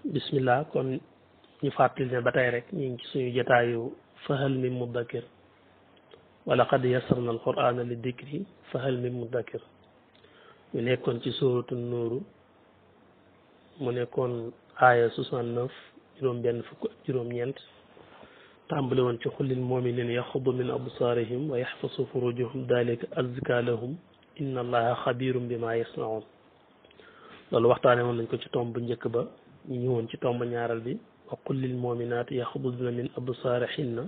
bismillah kon ñu fàttali ne ba tey rek ñu ngi ci suñu jotaayu fahal min muddakir wala qad yassarna alqur'ana li dikri fahal min muddakir ñu nekkoon ci suuratu nuuru mu nekkoon aaya 69 juróom-benn fukk ak juróom-ñeent tàmbali woon ci xullil mu'minina yaxudu min absaarihim wa yaxfasu furujahum dalika azka lahum inna allaha xabirum bima yasnaun loolu waxtaane woon nañ ko ci tomb bu njëkk ba ñu ñëwoon ci tomb ñaaral bi wa qul lil mu'minaati yaxududna min absaarihinna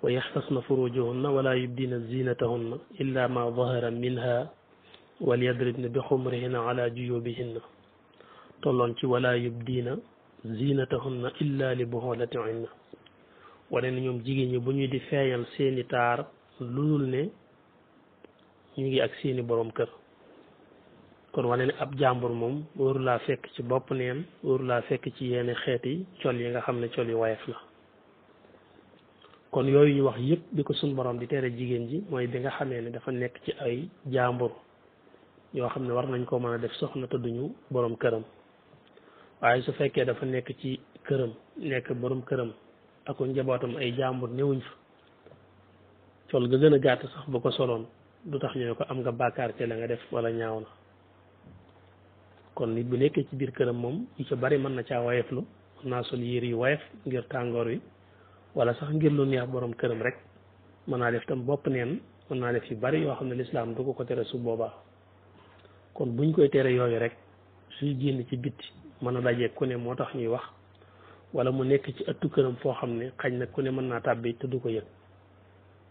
wa yaxfasna furujahunna wala yubdina zinatahunna illa ma dahara minha wal yadribna bi xumrihinna ala juyubihinna tolloon ci wala yubdina zinatahunna illa li buxulatihinna wane ne ñoom jigéen ñi bu ñuy di feeñal seeni taar ludul ne ñu ngi ak seeni borom kër kon wane ne ab jàmbur moom wóoru laa fekk ci bopp neen wóoru laa fekk ci yenn xeeti col yi nga xam ne col yu woyof la kon yooyu ñu wax yëpp bi ko suñ borom di tere jigéen ji mooy bi nga xamee ne dafa nekk ci ay jàmbur yoo xam ne war nañ ko mën a def soxna te duñu borom këram waaye su fekkee dafa nekk ci këram nekk borom këram ak njabootam ay jàmbur newuñ fa col ga gën a gàtt sax bu ko soloon du tax ñu ne ko am nga bàkkaar ci la nga def wala ñaaw na kon nit bu nekkee ci biir këram moom yu ci bari mën na caa woyeflu mën naa sol yére yu woyef ngir tàngoor wi wala sax ngir lu neex borom këram rek mën naa def tam bopp neen mën naa def yu bari yoo xam ne lislaam du ko tere su boobaa kon buñ koy tere yooyu rek suy génn ci bitti mën a dajee ku ne moo tax ñuy wax wala mu nekk ci ëttu këram foo xam ne xañ na ku ne mën naa tàbbi te du ko yëg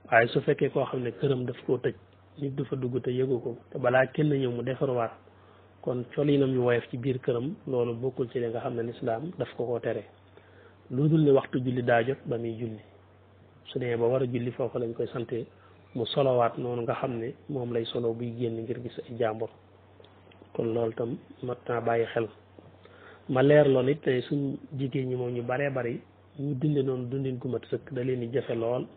waaye su fekkee koo xam ne këram daf koo tëj nit du fa dugg te yëgu ko te balaa kenn ñëw mu defarwaat kon colinam yu woyof ci biir këram loolu bokkul ci li nga xam ne lislaam daf ko koo tere lu dul ne waxtu julli daa jot ba muy julli su dee ba war a julli foofu lañ koy sante mu solowaat noonu nga xam ne moom lay solo buy génn ngir gis ay jàmbur kon loolu tam mat naa bàyyi xel ma leer loon it ne suñ jigéen ñi moom ñu baree bari ñu dunde noonu dundin gu mat sëkk da leen di jafe lool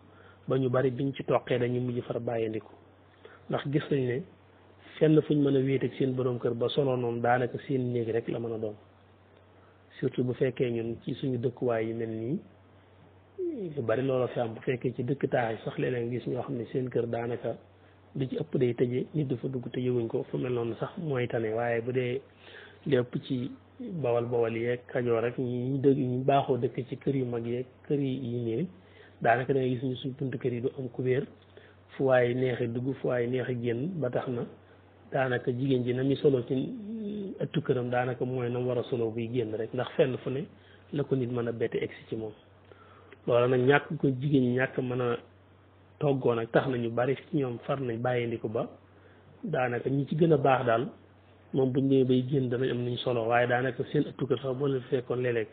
ba ñu bari biñ ci toqee dañu mujj far bàyyandiku ndax gis nañ ne fenn fuñ mën a wéet ak seen borom kër ba solo noonu daanaka seen néeg rek la mën a doon surtout bu fekkee ñun ci suñu dëkkuwaay yu mel nii yu bari loola fi am bu fekkee ci dëkk taax yi sax léeg-léeg gis ñoo xam ne seen kër daanaka li ci ëpp day tëje nit dafa dugg te yëguñ ko fu mel noonu sax mooy tane waaye bu dee li ëpp ci bawal yeeg Kajoor rek ñu baaxoo dëkk ci kër yu mag yeeg kër yi nii daanaka da ngay gis ñu suñ buntu kër yi du am kubéer fu waaye neexee dugg fu waaye neexee génn ba tax na daanaka jigéen ji na mi solo ci ëttu këram daanaka mooy na mu war a solo buy génn rek ndax fenn fu ne la ko nit mën a bette egsi ci moom loolu nag ñàkk ko jigéen ñi ñàkk mën a toggoo nag tax na ñu bari ci ñoom far nañ bàyyindiku ba daanaka ñi ci gën a baax daal moom buñ ñëwee bay génn danañ am nuñ solo waaye daanaka seen ëttu kër sax boo leen fekkoon léeg-léeg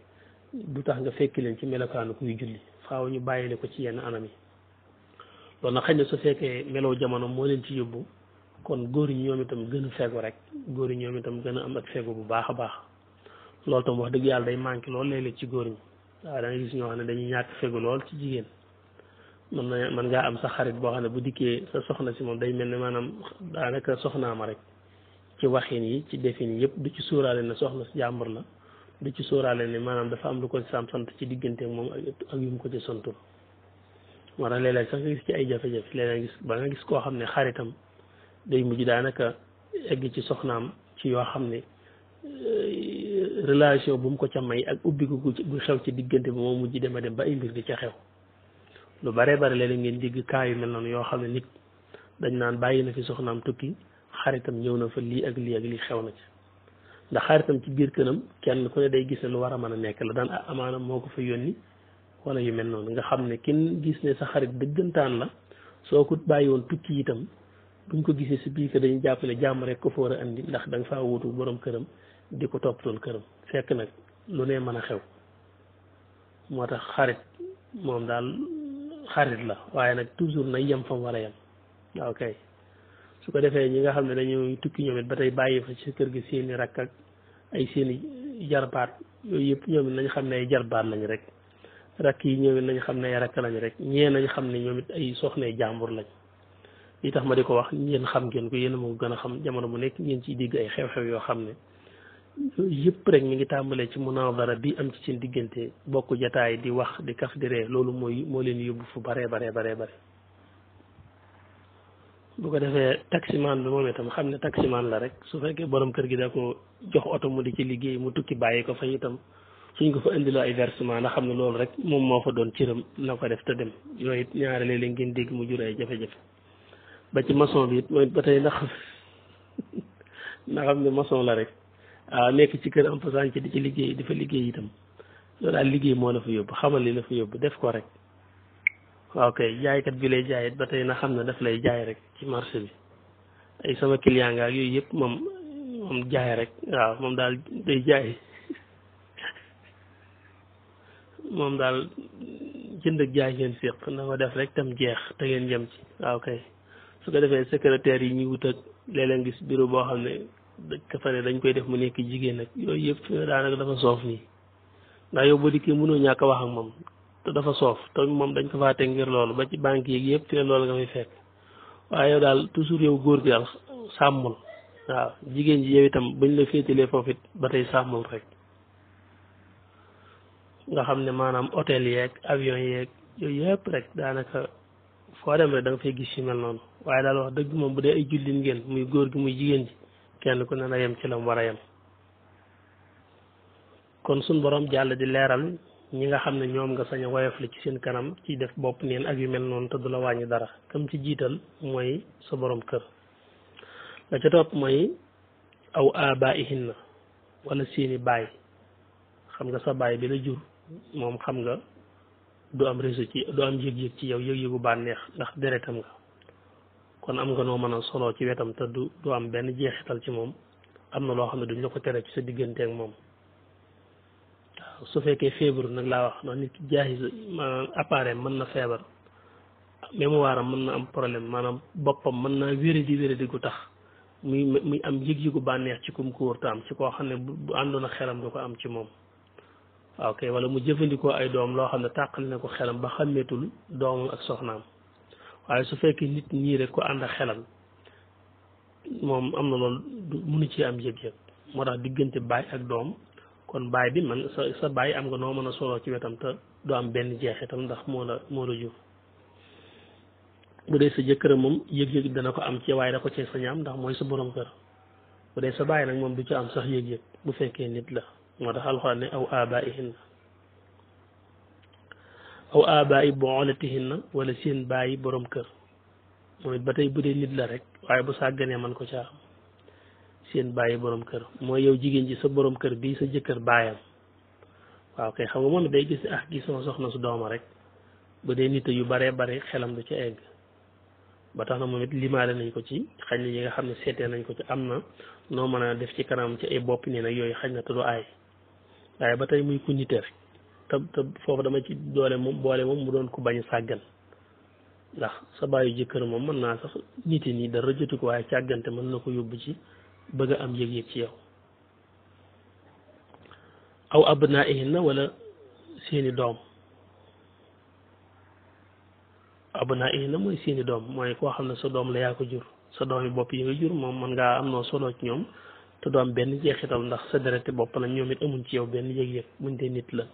du tax nga fekki leen ci melokaanu kuy julli faaw ñu bàyyindi ko ci yenn anam yi loolu nag xëy na su fekkee melow jamono moo leen ci yóbbu kon góor ñi ñoom itam gën a fegu rek góor ñi ñoom itam gën a am ak fegu bu baax a baax loolu tam wax dëgg yàlla day manqué lool léeg-léeg ci góor ñi waaw da nga gis ñoo xam ne dañuy ñàkk fegu lool ci jigéen mën ngaa am sa xarit boo xam ne bu dikkee sa soxna si moom day mel ne maanaam daanaka soxnaama rek ci waxin yi ci defin yi yëpp du ci sóoraale ne soxna si jàmbur la du ci sóoraale ne maanaam dafa am lu ko sant ci diggante moom ak yu mu ko ci santul moo tax léeg-léeg sax nga gis ci ay jafe-jafe léeg-léeg gis ba nga gis koo xam ne xaritam day mujj daanaka egg ci soxnaam ci yoo xam ne relation bu mu ko ca may ak ubbi gu xew ci diggante bi moo mujj dem ba ay mbir di ca xew lu bare bare léeg-léeg ngeen dégg kaa yu mel noonu yoo xam ne nit dañ naan bàyyi na fi soxnaam tukki xaritam ñëw na fa lii ak lii xew na ci ndax xaritam ci biir këram kenn ku ne day gis ne lu war a mën a nekk la daan amaana moo ko fa yónni wala yu mel noonu nga xam ne kin gis ne sa xarit dëggantaan la soo ko bàyyi woon tukki itam buñ ko gisee si biir kër dañuy jàpp ne jàmm rek ko fa war a andi ndax da nga faa wutu borom këram di ko toppatool këram fekk nag lu ne mën a xew moo tax xarit moom daal xarit la waaye nag toujours na yem fa mu war a yem waaw kay su ko defee ñi nga xam ne dañuy tukki ñoom it ba tey bàyyi fa ci kër gi seeni rakk ak ay seeni jarbaat yooyu yëpp ñoom it nañ xam ne ay jarbaat lañ rek rakk yi ñoom it nañ xam ne ay rakk lañ rek ñee nañ xam ne ñoom it ay soxna jàmbur lañ li tax ma di ko wax yéen xam ngeen ko yéen a ma ko gën a xam jamono bu nekk ngeen ciy dégg ay xew-xew yoo xam ne yëpp rek mi ngi tàmbalee ci munadara bi am ci seen diggante bokk jataay di wax di kaf di ree loolu moo leen yóbbu fu bare bu ko defee taximaan bi moom itam xam ne taximaan la rek su fekkee borom kër gi da ko jox oto mu di ci liggéey mu tukki bàyyi ko fa itam suñ ko fa indiloo ay versement na xam ne loolu rek moom moo fa doon cëram na ko def te dem yooyu it ñaare léeg-léeg ngeen dégg mu jur ay jafe-jafe ba ci maçon bi it mooy ba tey ndax na xam ne maçon la rek waaw nekk ci kër am passant ci di ci liggéey di fa liggéey itam loolu daal liggéey moo la fa yóbbu xamal li la fa yóbbu def ko rek waaw kay jaaykat bi lay jaay it ba tey na xam ne daf lay jaay rek ci marché bi ay sama client nga ak yooyu yëpp moom jaay rek waaw moom daal day jaay moom daal jënd ak jaay ngeen séq na ko def rek tam jeex te ngeen jëm ci waaw kay su ko defee secrétaire yi ñu wut ak léeg-léeg gis bureau boo xam ne ka fa ne dañ koy def mu nekk jigéen ak yooyu yëpp daanaka dafa soof nii ndax yow boo dikkee mënoo ñàkk a wax ak moom te dafa soof te moom dañ ko faa teg ngir loolu ba ci banque yi yëpp fi ne loolu nga fay fekk waaye yow daal toujours yow góor gi daal sàmmul waaw jigéen ji yow itam bañ la féetalee foofu it ba tey sàmmul rek nga xam ne maanaam hôtel yeeg avion yeeg yooyu yëpp rek daanaka foo dem rek da nga fay gis yu mel noonu waaye daal wax dëgg moom bu dee ay jullit ngeen muy góor gi muy jigéen ji kenn ku ne na yem ci la mu war a yem kon suñ borom jàll di leeral ñi nga xam ne ñoom nga sañ a woyof la ci seen kanam ci def bopp neen ak yu mel noonu te du la wàññi dara kam ci jiital mooy sa borom kër la ca topp mooy aw abaihinna wala seeni baay xam nga sa baay bi la jur moom xam nga du am réseau ci du am yëg-yëg ci yow yëg-yëgu bànneex ndax deretam nga kon am nga noo mën a soloo ci wetam te du am benn jeexital ci moom am na loo xam ne duñ la ko tere ci sa diggante ak moom waaw su fekkee feebaru nag laa wax ndax nit ki jaayis appareil mën na feebar mémoire am mën na am problème maanaam boppam mën naa wéradi gu tax muy am yëg-yëgu bànneex ci kum ko wërta am ci koo xam ne bu àndoon ak xelam du ko am ci moom waaw kay wala mu jëfandikoo ay doom loo xam ne tàqali na ko xelam ba xàmmeetul doomam ak soxnaam waaye su fekkee nit ñii rek ko ànd ak xelam moom am na loolu mënu ci am yëg-yëg moo tax diggante baay ak doom kon baay bi man sa baay am nga noo mën a soloo ci wetam te du am benn jeexitam ndax moo la jur bu dee sa jëkkër moom yëg-yëg dana ko am ci waaye da ko cee sa ñaam ndax mooy sa borom kër bu dee sa baay nag moom du ci am sax yëg-yëg bu fekkee nit la moo tax alxuraan ne aw abaihinna aw abai bu'ulatihinna wala seen bàyyi borom kër moom it ba tey bu dee nit la rek waaye bu sàgganee man ko caa am seen bàyyi borom kër mooy yow jigéen ji sa borom kër bii sa jëkkër baayam waaw kay xam nga moom it day gis gi sama soxna su dooma rek bu dee nit yu baree bare xelam du ci egg ba tax na moom it limaale nañ ko ci xañ na yi nga xam ne seetee nañ ko ci am na noo mën a def ci kanam ci ay bopp nii nag yooyu xañ na te du aay waaye ba tey muy ku nite rek te foofu dama ci boole moom mu doon ku bañ sàggan ndax sa bàyyi jëkkër moom mën naa sax nite nii dara jotu ko waaye càggante mën na ko yóbbu ci bëgg a am yëg-yëg ci yow aw abnaihinna wala seeni doom abnaihinna mooy seeni doom mooy koo xam ne sa doom la yaa ko jur sa doom yi bopp yi nga jur moom mën ngaa am noo solo ci ñoom te du am benn jeexital ndax sa dereti bopp la ñoom it amuñ ci yow benn yëg-yëg buñ dee nit la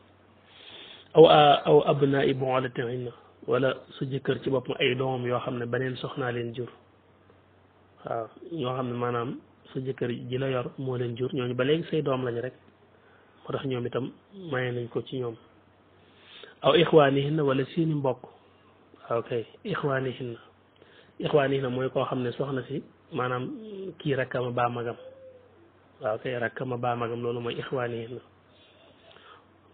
aw abnai bu'ulatihinna wala sa jëkkër ci boppam ay doomam yoo xam ne beneen soxnaa leen jur waaw ñoo xam ne maanaam sa jëkkër ji la yor moo leen jur ñooñu ba léegi say doom lañ rek moo tax ñoom itam maye nañ ko ci ñoom aw ixwaanihinna wala seeni mbokk waaw kay ixwaanihinna mooy koo xam ne soxna si maanaam kii rakkama baa magam waaw kay rakkama baa magam loolu mooy ixwaanihinna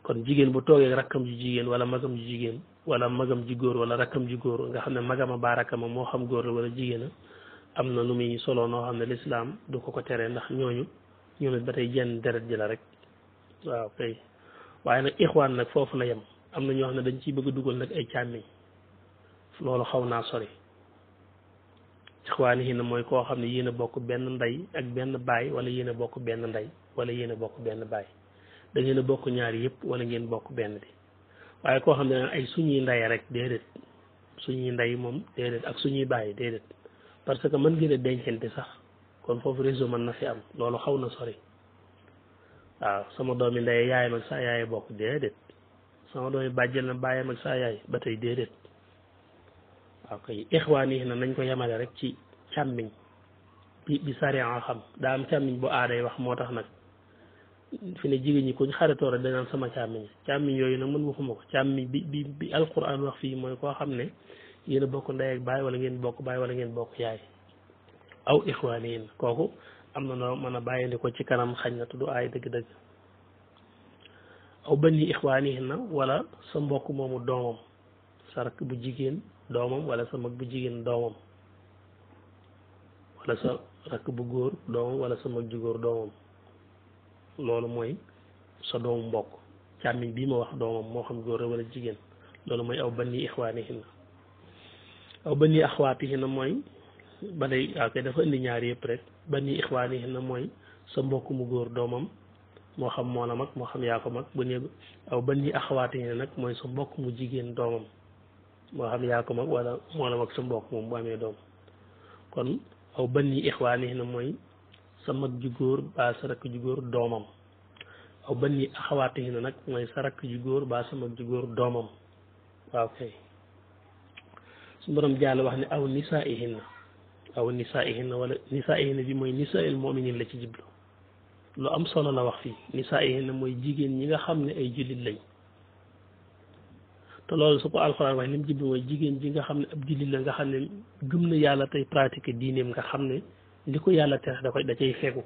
kon jigéen bu toogee rakkam ju jigéen wala magam ju jigéen wala magam ji góor wala rakkam ji góor nga xam ne magama baa rakkama moo xam góor la wala jigéen am na nu muy solo noo xam ne lislaam du ko tere ndax ñoom it ba tey jenn deret ji la rek waaw kay waaye nag ixwaan nag foofu la yem am na ñoo xam ne dañ ciy bëgg a dugal nag ay càmmiñ loolu xaw naa sori ixwaan yi na mooy koo xam ne yéen a bokk benn ndey ak benn baay wala yéen a bokk benn ndey wala yéen a bokk benn baay da ngeen a bokk ñaari yëpp wala ngeen bokk benn bi waaye koo xam ne ay suñuy ndey rek déedéet suñuy ndey moom déedéet ak suñuy baay déedéet parce que mën ngeen a dencante sax kon foofu réseau mën na fi am loolu xaw na sori waaw sama doomi ndey yaayam ak saa yaay bokk déedéet sama doomi bàjjel na bàyyam ak saa yaay ba tey déedéet waaw kay ixwaan yi na nañ ko yemale rek ci càmmiñ bi sariya xam daa am càmmiñ bu aaday wax moo tax nag fi ne jigéen ñi kuñ xaritoo rek danaan sama càmmiñ yooyu nag mën waxuma ko càmmiñ bi alquran wax fii mooy koo xam ne yéen a bokk ndey ak baay wala ngeen bokk baay wala ngeen bokk yaay aw ixwaaniin kooku am na noo mën a bàyyindi ko ci kanam xañ na tudd aay dëgg-dëgg aw bani ixwaaniin na wala sa mbokk moomu doomam sa rakk bu jigéen doomam wala sa mag bu jigéen doomam wala sa rakk bu góor doomam wala sa mag ju góor doomam loolu mooy sa doomu mbokk càmmiñ bii ma wax doomam moo xam góor wala jigéen loolu mooy aw bani ixwaanihin aw bani axwaatihin mooy ba day waaw kay dafa indi ñaar yëpp rek bani ixwaanihin mooy sa mbokk mu góor doomam moo xam moo la mag moo xam yaa ko mag bu ne aw bani axwaatihin nag mooy sa mbokk mu jigéen doomam moo xam yaa ko mag wala moo la mag sa mbokk moom bu amee doom kon aw bani ixwaanihin mooy sa mag ju góor baa sa rakk ju góor doomam aw bani axawaatihin nag mooy sa rakk ju góor baa sa mag ju góor doomam waaw kay su borom jàll wax ne aw nisaihinna wala nisaihinna bi mooy nisail muminin la ci jiblu lu am solo la wax fii nisaihinna mooy jigéen ñi nga xam ne ay jullit lañ te loolu su ko alxuraan wax li mu jiblu mooy jigéen ji nga xam ne ab jullit la nga xam ne gëm na yàlla tey pratiquer diineem nga xam ne li ko yàlla tere da cay fegu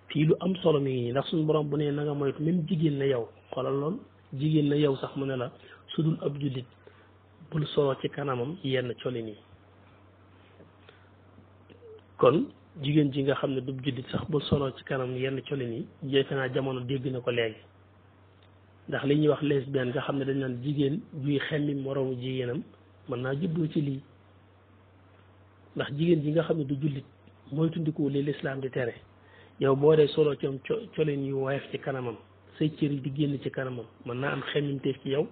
fii lu am solo mi ngi ndax suñu borom bu ne na nga moytu même jigéen na yow xoolal lool jigéen na yow sax mu ne la su dul ab jullit bul solo ci kanamam yenn colin yi kon jigéen ji nga xam ne du jullit sax bul solo ci kanam yenn colin yi jeefe naa jamono dégg na ko léegi ndax li ñuy wax lesbienne nga xam ne dañ naan jigéen juy xemmi moroomu jigéenam mën naa juddoo ci lii ndax jigéen ji nga xam ne du jullit moytundiku li lislaam di tere yow boo dee solo ci am colin yu woyof ci kanamam say cër yi di génn ci kanamam mën naa am xemmimteef ci yow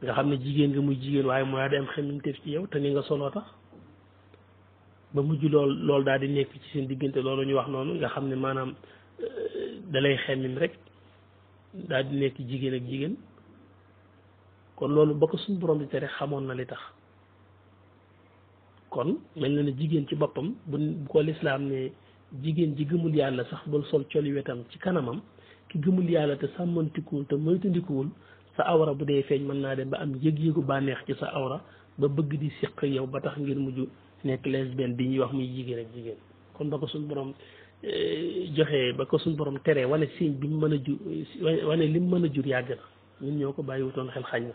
nga xam ne jigéen nga muy jigéen waaye mooy day am xemmimteef ci yow te ni nga soloo tax ba mujj loolu daal di nekk ci seen diggante loolu ñu wax noonu nga xam ne maanaam dalay xemmim rek daal di nekk jigéen ak jigéen kon loolu ba ko suñu borom di tere xamoon na li tax kon mel na ne jigéen ci boppam bu ko lislaam ne jigéen ji gëmul yàlla sax bul sol coli wetam ci kanamam ki gëmul yàlla te sàmmantikuwul te moytandikuwul sa awra bu dee feeñ mën naa dem ba am yëg-yëgu bànneex ci sa awra ba bëgg di siq yow ba tax ngir mujj nekk lesbienne bi ñuy wax muy jigéen ak jigéen kon ba ko suñu borom joxe ba ko suñu borom teree wane signe bi mu mën a jur wane li mu mën a jur yàgg na ñun ñoo ko bàyyiwutoon xel xañ na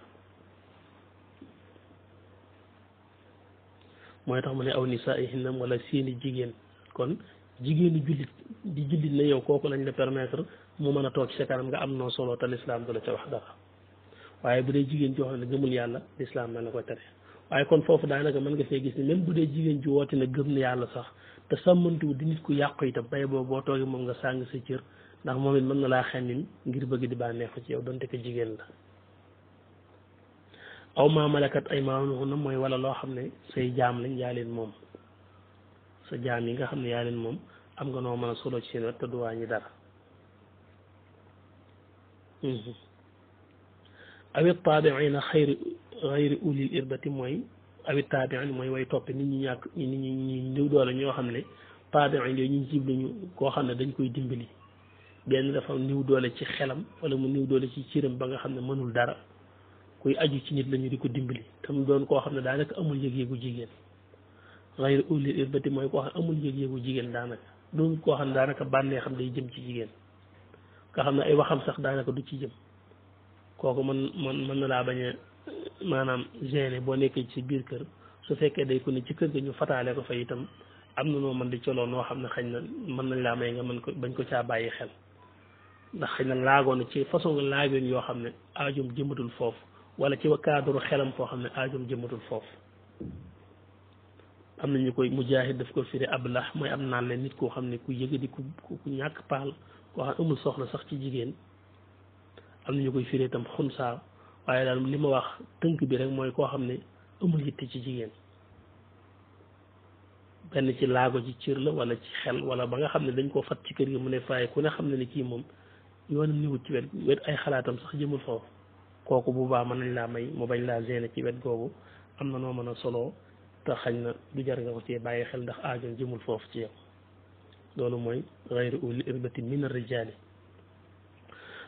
mooy tax mu ne aw nisaihinna wala seeni jigéen kon jigéenu jullit di jullit na yow kooku lañ la permettre mu mën a toog ci sa kanam nga am noo solo te lislaam du la ca wax dara waaye bu dee jigéen joo xam ne gëmul yàlla lislaam na la ko tere waaye kon foofu daanaka mën nga fee gis ne même bu dee jigéen ju woote na gëm na yàlla sax te sàmmantuwu di nit ku yàqu itam bay boo toogee moom nga sàng sa cër ndax moom it mën na laa xemmin ngir bëgg di bànneexu ci yow donte ko jigéen la aw maa malakat ay maanuhunna mooy wala loo xam ne say jaam lañ yaa leen moom sa jaam yi nga xam ne yaa leen moom am nga noo mën a solo ci seen wet te du wàññi dara awit taabiina xayri ulil irbati mooy awit taabiin mooy way toppe nit ñi ñàkk nit ñi néew doole ñoo xam ne taabiin yooyu ñu jib lañu koo xam ne dañ koy dimbali benn dafa néew doole ci xelam wala mu néew doole ci cëram ba nga xam ne mënul dara kuy aju ci nit lañu di ko dimbali tam doon koo xam ne daanaka amul yëg-yëgu jigéen xayri ulil irbati mooy koo xam ne amul yëg-yëgu jigéen daanaka doon koo xam ne daanaka bànnee xam day jëm ci jigéen nga xam ne ay waxam sax daanaka du ci jëm kooku mën na laa bañ a maanaam gêné boo nekkee ci biir kër su fekkee day ko ne ci kër ga ñu fataale ko fa itam am na noo mën di coloo noo xam ne xëy na mën nañ laa may nga mën ko bañ ko caa bàyyi xel ndax xëy na laagoon ci façon nga laagoon yoo xam ne aajum jëmatul foofu wala ci cadre xelam foo xam ne aajum jëmatul foofu am na ñu koy mujaahid daf ko firi ablah mooy am naan leen nit koo xam ne ku yëga di ku ñàkk paal koo xam amul soxla sax ci jigéen am na ñu koy firi itam xunsaa waaye daal li ma wax tënk bi rek mooy koo xam ne amul yitte ci jigéen benn ci laago ci cër la wala ci xel wala ba nga xam ne dañ koo fat ci kër gi mu ne faaye ku ne xam ne ni kii moom yoonam niwut ci wet ay xalaatam sax jëmul foofu kooku bu baax mën nañ laa may mu bañ laa gêner ci wet googu am na noo mën a soloo te xañ na du jar nga ko ci bàyyi xel ndax aajoon jëmul foofu ci yow loolu mooy gayru uli irbati min arrijaali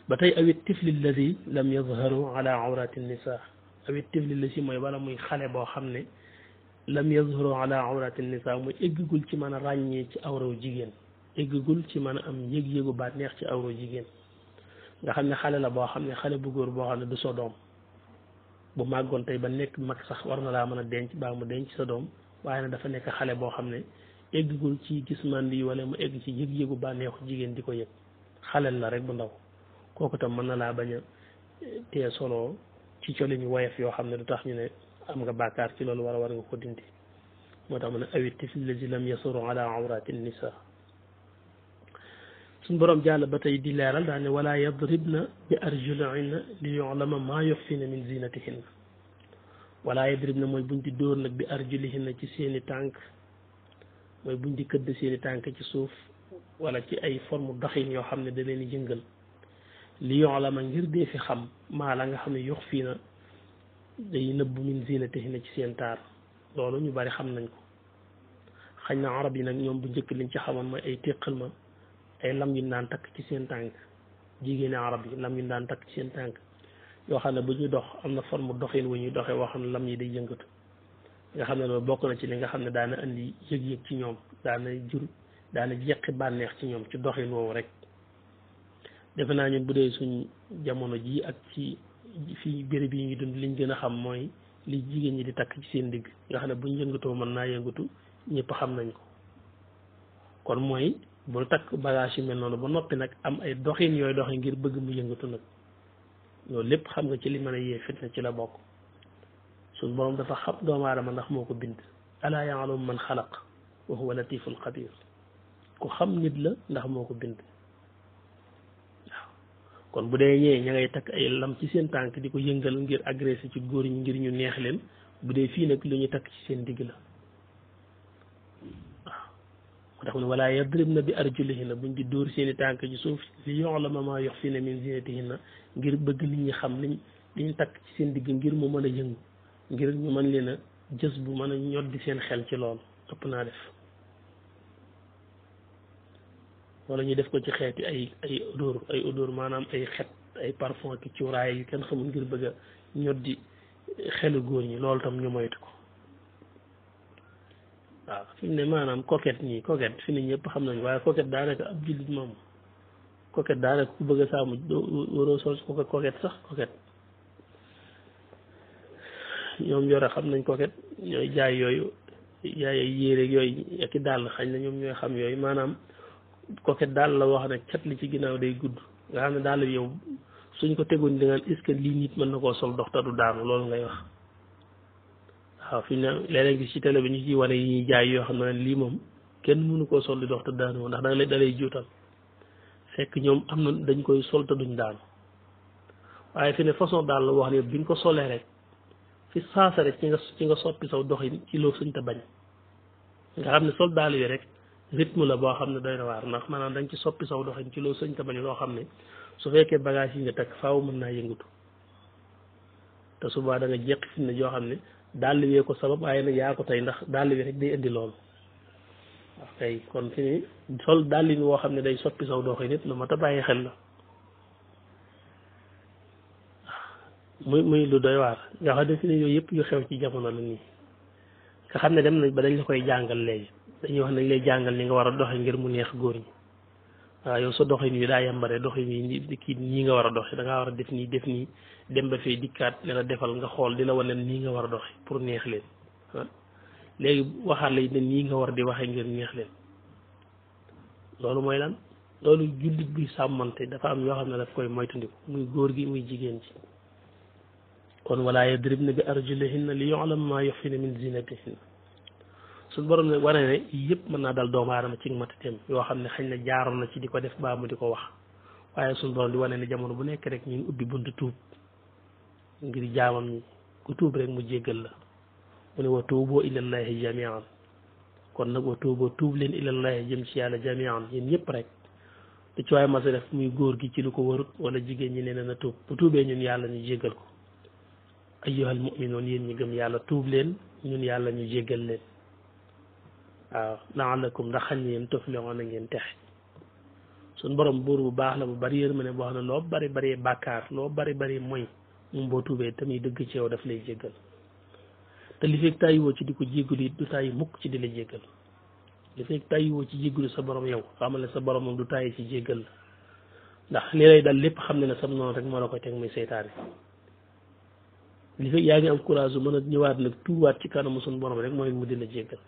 ba tey awit tifli alladi lam yazharu ala awrati nisa awit tifli la si mooy wala muy xale boo xam ne lam yazharu ala awrati nisa mooy eggagul ci mën a ràññee ci awraw jigéen eggagul ci mën a am yëg-yëgu baat neex ci awraw jigéen nga xam ne xale la boo xam ne xale bu góor boo xam ne du sa doom bu màggoon tey ba nekk mag sax war na laa mën a denc baa mu denc sa doom waaye nag dafa nekk xale boo xam ne eggagul ci gis mandi wala mu egg ci yëg-yëgu bànneexu jigéen di ko yëg xalel la rek bu ndaw kooku tam mën na laa bañ a tee solo ci colin woyof yoo xam ne du tax ñu ne am nga bàkkaar ci loolu war nga ko dindi moo tax mu ne awit tifli lazi lam yasuru ala awrati nisa suñ borom jàll ba tey di leeral daal ne wala yadribna bi arjulihinna li yu'lama maa yuxfina min zinatihinna wala yadribna mooy buñ di dóor nag bi arjulihinna ci seeni tànk mooy buñ di këdd seeni tànk ci suuf wala ci ay forme doxin yoo xam ne da leen di jëngal li yu'lama ngir dee fi xam maa la nga xam ne yuxfina day nëbb min zinatihinna ci seen taar loolu ñu bari xam nañ ko xañ na arab yi nag ñoom bu njëkk liñ ci xamoon mooy ay téqal ma ay lam yu daan takk ci seen tànk jigéeni arab yi lam yu daan takk ci seen tànk yoo xam ne bu ñuy dox am na forme doxin wu ñuy doxee woo xam ne lam yi day yëngatu nga xam ne loolu bokk na ci li nga xam ne daana indi yëg-yëg ci ñoom daana jeqi bànneex ci ñoom ci doxin woowu rek defe naa ñun bu dee suñ jamono ji ak ci fii béréb yi ñu dund liñ gën a xam mooy li jigéen ñi di takk ci seen digg nga xam ne buñ yëngatoo mën naa yëngatu ñëpp xam nañ ko kon mooy bu takk bagage yu mel noonu ba noppi nag am ay doxin yooyu doxin ngir bëgg mu yëngatu nag loolu lépp xam nga ci li mën a yee fitna ci la bokk suñ borom dafa xam doomu aadama ndax moo ko bind alaa ya'lamu man xalaq wa huwa latiful xabir ku xam nit la ndax moo ko bind waaw kon bu dee ñee ña ngay takk ay lam ci seen tànk di ko yëngal ngir agressé ci góor ñi ngir ñu neex leen bu dee fii nag lu ñu takk ci seen digg la ndax ne wala yadribna bi arjulihinna buñ di dóor seeni tànk ci suuf li yu'lama ma yuxfina min zinatihinna ngir bëgg nit ñi xam liñ takk ci seen digg ngir mu mën a yëngu ngir ñu mën leen a jës bu mën a ñoddi seen xel ci lool ëpp naa def wala ñu def ko ci xeeti ay odeur maanaam ay xet ay parfum ki cuuraay yu kenn xamul ngir bëgg a ñoddi xelu góor ñi loolu tam ñu moytu ko waaw fi mu ne maanaam coquette fi ne ñëpp xam nañ waaye coquette daanaka ab jullit moom coquette daanaka ku bëgg a saamu waroo sol ko coquette sax coquette ñoom yore xam nañ coquette ñooy jaay yooyu jaay ay yére yooyu ak i dàll xañ na ñoom ñooy xam yooyu maanaam coquette daal la wax ne cat li ci ginnaaw day gudd nga xam ne daal yow suñ ko tegoon di nga est-ce que lii nit mën na koo sol dox te du daanu loolu ngay wax waaw fi ne léeg-léeg gis ci télé bi ñu ciy wane yi ñuy jaay yoo xam ne lii moom kenn mënu koo sol di dox te daanu ndax da lay juutal fekk ñoom am na dañ koy sol te duñ daanu waaye fi ne façon daal la wax ne bi nga ko solee rek fi saasa rek ci nga soppi saw doxin ci loo suñ te bañ nga xam ne sol daal yi rek rythme la boo xam ne doy na waar ndax maanaam dañ ci soppi saw doxin ci loo suñ te bañ loo xam ne su fekkee bagage yi nga takk faaw mën naa yëngatu te subaa da nga jeqi fi ne joo xam ne dàll wee ko sabab waaye nag yaa ko tey ndax dàll wi rek day indi loolu wax kay kon fi ni sol dàllin woo xam ne day soppi saw doxee nit lu mat a bàyyi xel la muy lu doy waar nga xam ne fi ne yooyu yëpp yu xew ci jamono la nii nga xam ne dem nañ ba dañ la koy jàngal léegi dañuy wax nañ lay jàngal ni nga war a doxe ngir mu neex góor ñi waaw yow sa doxin wi daa yambare doxin wi kii nii nga war a doxe da ngaa war a def nii dem ba fee dikkaat ne la defal nga xool di la wane nii nga war a doxe pour neex leen léegi waxaat la ne nii nga war di waxee ngir neex leen loolu mooy lan loolu jullit bi sàmmante dafa am yoo xam ne daf koy moytandiku muy góor gi muy jigéen ci kon wala yadribna bi arjulihinna li yu'lam ma yukhfina min zinatihinna suñu borom ne wane ne yëpp mën naa dal doomu aadama ci matateem yoo xam ne xëy na jaaroon na ci di ko def baa mu di ko wax waaye suñu borom di wane ne jamono bu nekk rek ñu ngi ubbi buntu tuub ngir jaamam ñi ku tuub rek mu jéggal la mu ne wa tuubu ilallahi jamian kon nag wa tuuboo tuub leen ilallahi jëm ci yàlla jamian yéen ñëpp rek lu ci waaye mas a def muy góor gi ci lu ko warut wala jigéen ñi nee na tuub bu tuubee ñun yàlla ñu jéggal ko ayyuhal mu'minoon yéen ñi gëm yàlla tuub leen ñun yàlla ñu jéggal leen waaw laalakum ndax xañ yéen tuflixoon a ngeen texe suñ borom buur bu baax la bu bari yërmande boo xam ne loo bari bari bàkkaar loo bari bari mooy moom boo tuubee tamit dëgg ci yow daf lay jéggal te li fekk tàyyiwoo ci di ko jéggalu it du tàyyi mukk ci di la jéggal li fekk tàyyiwoo ci jéggalu sa borom yow xamal ne sa borom moom du tàyyi ci jéggal la ndax li lay dal lépp xam ne ne sam noonu rek moo la koy teg muy seytaane li fekk yaa ngi am courage bu mën a ñëwaat nag tuubaat ci kanamu suñu borom rek mooy mu di la jéggal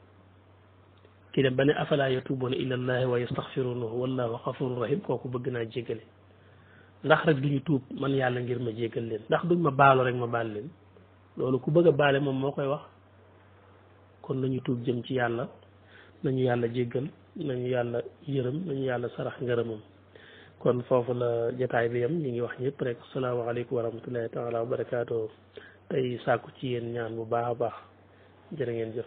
kii dem ba ne afalaa yatuubuuna ilallahi wa yastaxfirunahu wallahu xafurun rahim kooku bëgg naa jéggale ndax rek duñu tuub man yàlla ngir ma jéggal leen ndax duñ ma baalu rek ma baal leen loolu ku bëgg a baale moom moo koy wax kon nañu tuub jëm ci yàlla nañu yàlla jéggal nañu yàlla yërëm nañu yàlla sarax ngërëmam kon foofu la jataay bi yam ñi ngi wax ñëpp rek asalaamaaleykum wa rahmatullahi taala wa barakaatu tey sàkku ci yéen ñaan bu baax a baax jërë ngeen jëf